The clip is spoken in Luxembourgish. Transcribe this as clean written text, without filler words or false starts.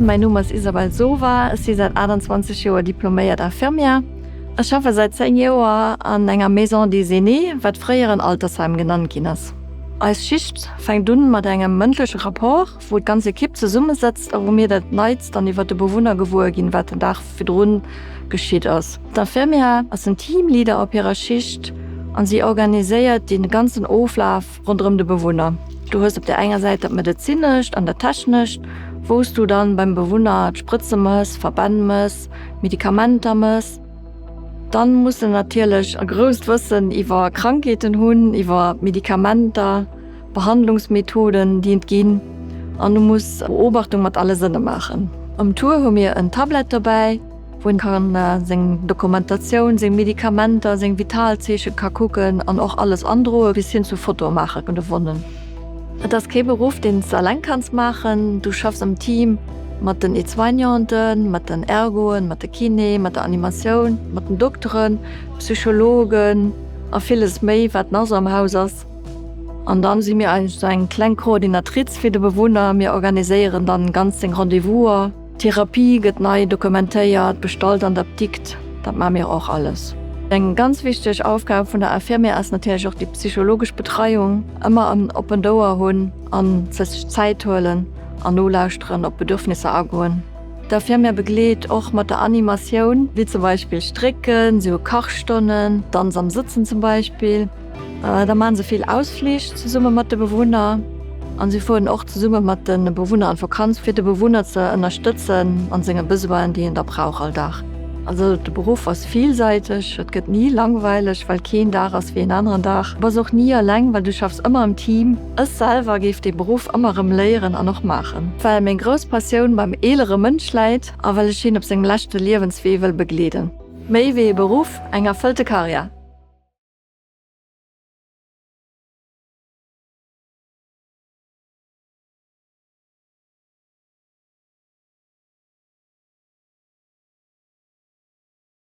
Mäin Numm ass Isabel Sowa, ech si säit 28 Joer diploméiert Infirmière. Ech schaffe säit 10 Joer an enger Maison des Aînés, wat fréier en Altersheim genannt ginn ass. Eis Schicht fänkt un mat engem mëndleche Rapport, wou d'ganz Ekipp zesummesëtzt a wou mir dat Neitst dann iwwer de Bewunner gewuer ginn, wat den Dag virdrun geschitt ass. D'Infirmière ass den Teamleader op hirer Schicht an si organiséiert dee ganzen Oflaf ronderëm de Bewunner. Du hues op där enger Säit dat Medezinescht an dat Technescht, wou s du dann beim Bewunner d'Sprëtze mëss, Verbänn mëss, Medikamenter mëss. Dann muss en natierlech e grousst Wëssen iwwer Krankheeten hunn, iwwer Medikamenter, Behandlungsmethoden, déi et ginn. An du muss Beobachtung mat alle Sënne maachen. Um Tour hu mir en Tablet dobäi. wou en kann seng Dokumentatioun, seng Medikamenter, seng Vitalzeeche ka kucken an och alles androe bis hin zu Fotoe maache vun de Wonnen. Et ass kee Beruff, deen s de alleng kanns maachen. Du schaffs am Team mat den Aide-soignanten, mat den Ergoen, mat de Kiné, mat der Animatioun, mat den Dokteren, Psychologen a villes méi, wat nach esou am Haus ass. An dann si mir eigentlech esou eng kleng Coordinatrice fir de Bewunner. Mir organiséieren dann ganz seng Rendez-vouser. D'Therapie gëtt nei dokumentéiert, bestallt an der Apdikt, dat maache mir och alles. Eng ganz wichteg Aufgab vun der Infirmière ass natierlech och déi psychologesch Betreiung, ëmmer en oppent Ouer hunn a sech Zäit huelen an nolauschteren, op Bedürfnisser agoen. D'Infirmière begleet och mat der Animatioun, wéi zum Beispill Strécken, si hu Kachstonnen, Danz am Sëtzen zum Beispill. Da maachen se vill Ausflich zesumme mat de Bewunner an si fueren och zesumme mat de Bewunner an d'Vakanz, fir de Bewunner ze ënnerstëtzen an senge Besoinen, déi en da brauch all Dag. Also de Beruff ass villsäiteg, et gëtt ni langweileg, well keen Dag ass wéi en aneren Dag. Du bass och ni eleng, well du schaffs ëmmer am Team. Ech selwer géif dee Beruff ëmmer erëm léieren an och maachen, well meng grouss Passioun beim eelere Mënsch läit a well ech hien op sengem leschte Liewenswee wëll begleeden. Méi wéi e Beruff, eng erfëllte Karriär.